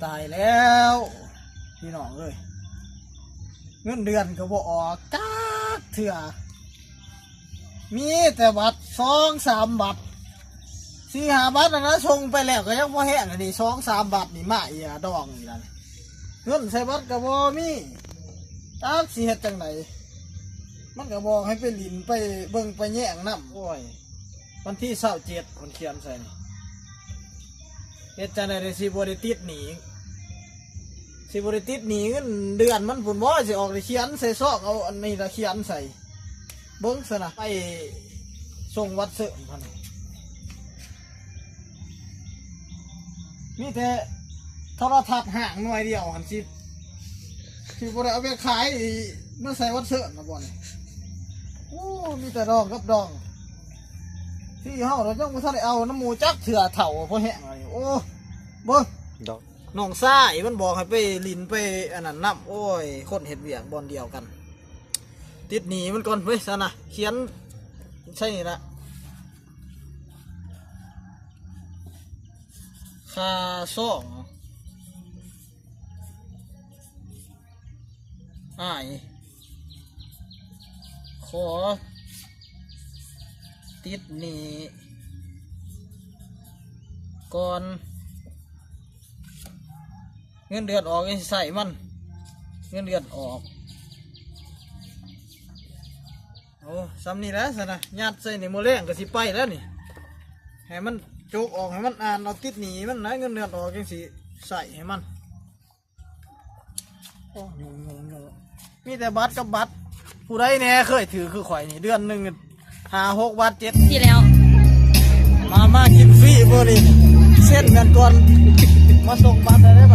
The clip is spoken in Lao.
ຕາຍແລ້ວພີ່ນ້ອງເອີຍ ເງິນເດືອນກໍບໍ່ອອກຈັກເທື່ອ ມີແຕ່ບັດສອງສາມບັດ ສີ່ຫ້າບັດນັ້ນນະ ສົ່ງໄປແລ້ວກໍຍັງບໍ່ແຮງ ອັນນີ້ສອງສາມບັດນີ້ມາເອຍດອງນີ້ລະ ເງິນໃສ່ບັດກໍບໍ່ມີ ຈັກຊິເຮັດຈັ່ງໃດ ມັນກໍບອກໃຫ້ໄປຫຼິ້ນໄປເບິ່ງໄປແຍງນຳ ໂອ້ຍ ວັນທີຊາວເຈັດ ເພິ່ນຂຽນໃສ່ນີ້ ເຮັດຈັ່ງໃດຊິບໍ່ໄດ້ຕິດໜີ້ ຊິບໍ່ໄດ້ຕິດໜີ້ເງິນເດືອນມັນພຸ້ນບໍ ຊິອອກໄດ້ຂຽນໃສ່ຊອງ ເອົາອັນນີ້ລະຂຽນໃສ່ ເບິ່ງຊັ້ນນະ ໄປສົ່ງວັດເຊີນຫັ້ນ ມີແຕ່ໂທລະທັດຫ້າງໜ່ວຍດຽວຫັ້ນ ຊິ ຊິບໍ່ໄດ້ເອົາໄປຂາຍ ມາໃສ່ວັດເຊີນລະບໍ່ນີ້ ໂອ້ ມີແຕ່ດອງກັບດອງ ທີ່ເຮົາລະຍັງບໍ່ທັນໄດ້ເອົານຳໝູ່ຈັກເທື່ອ ເຖົ້າພໍແຮງລະນີ້ ໂອ້ ເບິ່ງ ດອກ ນ້ອງຊາຍມັນບອກໃຫ້ໄປຫຼິ້ນໄປອັນນັ້ນນຳ ໂອ້ຍ ຄົນເຮັດວຽກບ່ອນດຽວກັນ ຕິດໜີ້ມັນກ່ອນເວີຍ ຊັ້ນນະ ຂຽນໃສ່ນີ້ລະ ຄ່າຊອງ ອ້າຍ ຂໍຕິດໜີ້ກ່ອນ ເງິນເດືອນອອກຈັ່ງຊິໃຊ້ມັນ ເງິນເດືອນອອກ ໂອ້ ສ່ຳນີ້ແຫຼະຊັ້ນນະ ຍັດໃສ່ນີ້ ມື້ແລງກໍຊິໄປແລ້ວນີ້ ໃຫ້ມັນຈົກອອກ ໃຫ້ມັນອ່ານເອົາຕິດໜີ້ມັນນະ ເງິນເດືອນອອກຈັ່ງຊິໃຊ້ໃຫ້ມັນ ໂອ້ ຫຍຸ້ງໆ ມີແຕ່ບັດກັບບັດ ຜູ້ໃດແດ່ເຄີຍຖືກຄືຂ້ອຍນີ້ ເດືອນໜຶ່ງຫ້າຫົກບັດ ເຈັດ ທີ່ແລ້ວ ມາ ມາກິນຟຣີມື້ນີ້ ເຊັນກັນກ່ອນ ມາສົ່ງບັດໄດ້ເດີ